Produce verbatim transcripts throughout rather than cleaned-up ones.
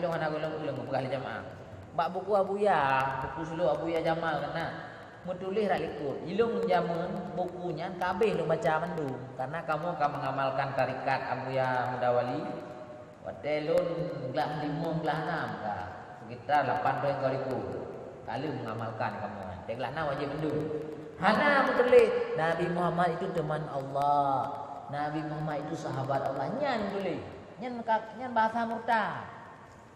Lôn hana gohlom ulôn geupeugah lé jamaah. Bak buku Abuya, buku suluk Abuya Jamal keunan, meutuléh rot likot. Ilôn jameun buku nyan ka abéh lôn baca mandum, karena kamoe ka mengamalkan tarekat Abuya Mudawali. Watèe lôn glah limong, glah nam ka, sekitar lapan ploh tiga ribu. Ka lheueh mengamalkan kamoe nyan. Teuh glah nam wajéb mandum. Hana meutuléh, Nabi Muhammad itu teman Allah. Nabi Muhammad itu sahabat Allah. Nyan meutuléh. Nyan ka, nyan bahasa murtad.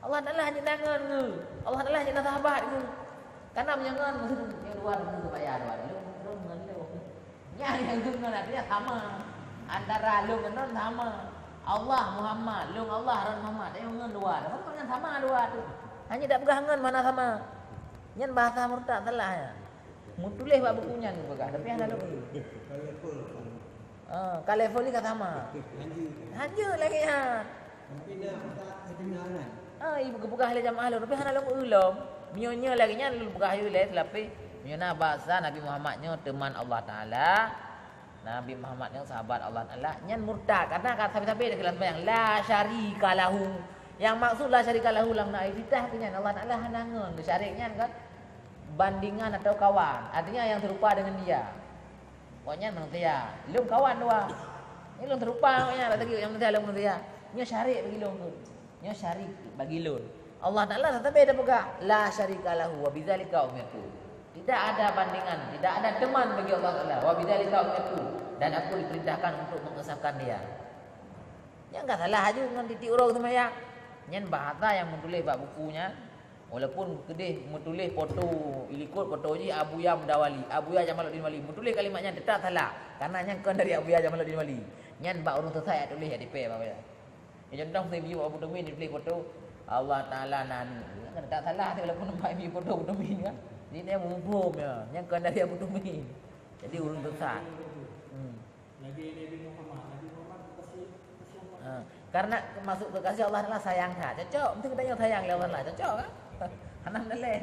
Allah Taala hana ngon geuh. Allah Taala hana sahabat geuh. Karena meunyoe ngon geuh, nyoe dua ribu supaya dua ribu. Lôn ngon lôn. Nyan nyang geuh ngon artinya sama. Antara lôn ngon lôn sama. Allah Muhammad, lôn Allah, lôn Muhammad. Tapi ngon dua. Tapi nyan sama dua tu. Hanya tak peugah ngon mana sama. Nyan bahasa murtad salah ya. Meutuléh bak buku nyan geupeugah, tapi hana lôn. Ah, ka level ni ka sama. Hanjeuet lagèe nyan. Ah, ibu geupeugah lé jamaah lôn, tapi hana lôn ulom. Meunyoe nyoe lagèe nyan lôn peugah yue lé seulapeh. Meunyoe na bahasa Nabi Muhammad nyoe teman Allah Taala, Nabi Muhammad nyoe sahabat Allah Taala, nyan murtad. Karena ka sabe-sabe dah dalam sembahyang, la syarika lahu. Yang maksud la syarika lahu lam na iftitah tu nyan Allah Taala hana ngon. Syarik nyan kan bandingan atau kawan. Artinya yang serupa dengan dia. Awaknyan manusia. Lôn kawan dua. Nyoe lôn serupa awaknyan, tak teuk nyang manusia lôn manusia. Nyoe syarik bagi lôn tu. Nyoe syarik bagi lôn. Allah Taala teutapi dah peugah, "La syarika lahu wa bidzalika umirtu." Tidak ada bandingan, tidak ada teman bagi Allah Taala. "Wa bidzalika umirtu." Dan aku diperintahkan untuk mengesahkan dia. Nyan ka salah aju ngon titik uroe seumayang. Nyan bahasa nyang meutuléh bak buku nyan. Walaupun keudeh meutuléh foto, ilikot foto jih Abuya Mudawali, Abuya Jamaluddin Wali, meutuléh kalimat nyan teutap salah, karena nyan kon dari Abuya Jamaluddin Wali. Nyan bak ureueng sesat jak tuléh jak tipèe bak Abuya. Ya, contoh, si Biu Abu Tumin dituléh foto, Allah Taala na ni. Nyan kan teutap salah, walaupun nampak Biu foto Abu Tumin kan. Jadi dia muphom ya, nyan kon dari Abu Tumin. Jadi ureueng sesat. Hmm. Lagi Nabi Muhammad, Nabi Muhammad kasih, kasih Allah. Ha, karena masuk kekasih Allah Taala sayang that. Cocok, mungkin kita yang sayang lé Allah Taala. Cocok kan? Hana meuleleh.